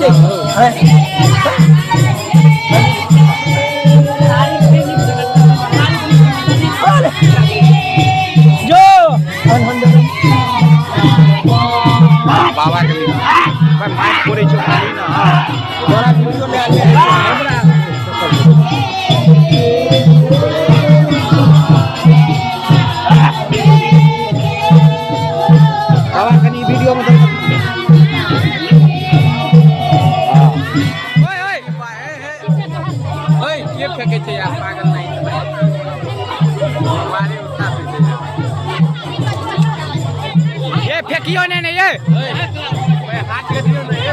जो बाबा के माइक फोड़ै छौ खाली ना। तोरा वीडियो में आयल हमरा। बाबा, कनी वीडियो में। ओए ओए ओए, के फेकै छै यार? पागल नहीं, मारे उठा फेकै छै। ये फेकियो नहीं ने, ये ओए हाथ के दियो ने, ये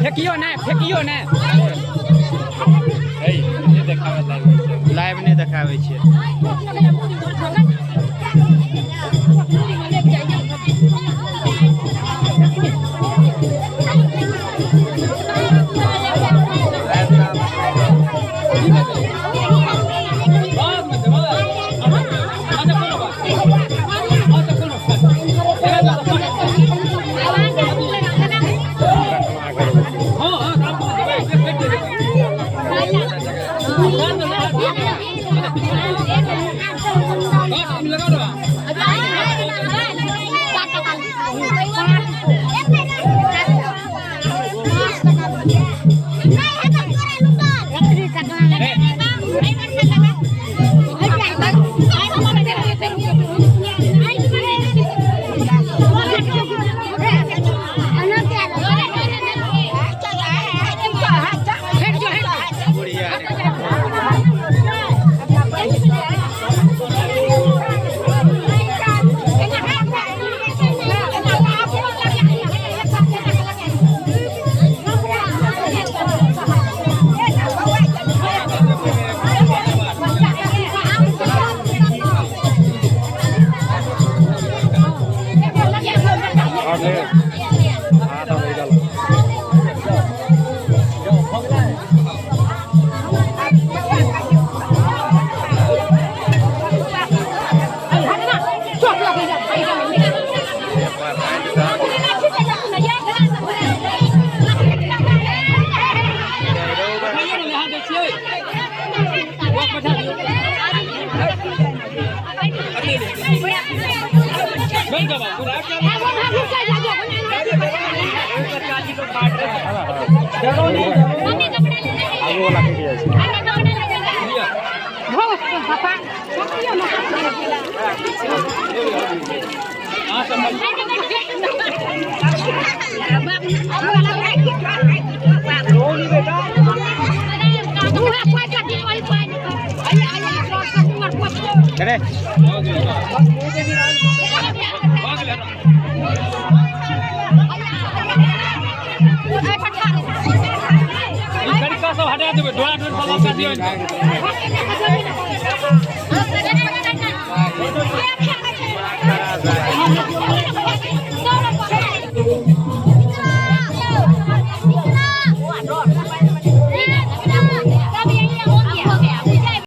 फेकियो नहीं, फेकियो नहीं। लाइव नहि देखाबै छियै। आगू वाला कटि जाइ छै। अरे, सब हटा देबै, डोरा डोर सब लगा दियौ।